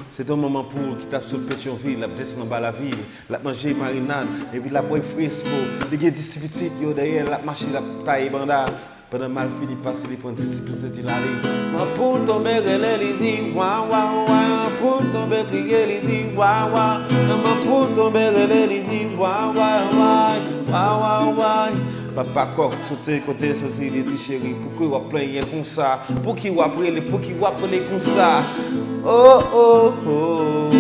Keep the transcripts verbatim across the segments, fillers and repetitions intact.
Se te yon manman poul ki t ap sot Petyonvil, l ap desann anba lavil, l ap manje marinad, epi l ap bwè fresko. Li gen dis ti pitit yo dèyè l, l ap mache, l ap taye banda. Pandan malfini pase, li pran dis ti pitit li lale. Manman poul tonbe rele, li di wa wa wa. Manman poul tonbe kriye, li di wa wa. Manman poul tonbe rele, li di wa wa wa. Wa wa wa. Papa kòk soti kote l soti, li di cheri, poukisa w ap plenyen konsa? Pouki w ap rele, pouki w ap rele konsa? Oh, oh, oh.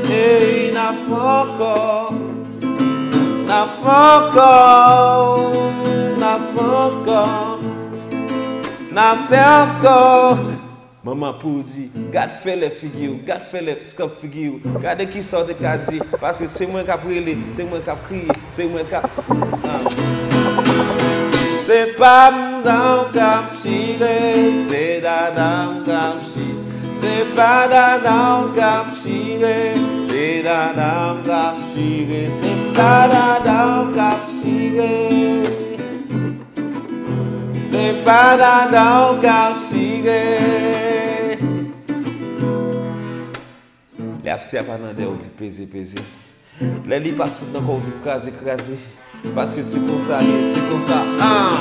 Hey, n a fè ankò. N a fè ankò. N a fè ankò. N a fè ankò. Manman poul di, gad fèlè figi w, gad fèlè skanp figi w, gade kisa w te ka di, paske se mwen k ap rele, se mwen k ap kriye, se mwen k ap. Ah. Se pa dada w k ap chire, se dada m k ap chire. Se pa dada w k ap chire, se dada m k ap chire. Se pa dada w k ap chire. Se pa dada w k ap chire. Lè ap si apa nan dèyè w di peze, peze. Lè li p ap sot nan kò w di kraze, kraze. Paske se konsa l ye, se konsa. Ah!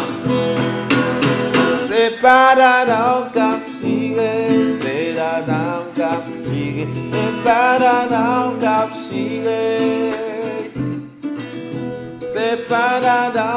Se pa dada w k ap chire, se dada m k ap chire. Se pa dada w k ap chire. Se pa dada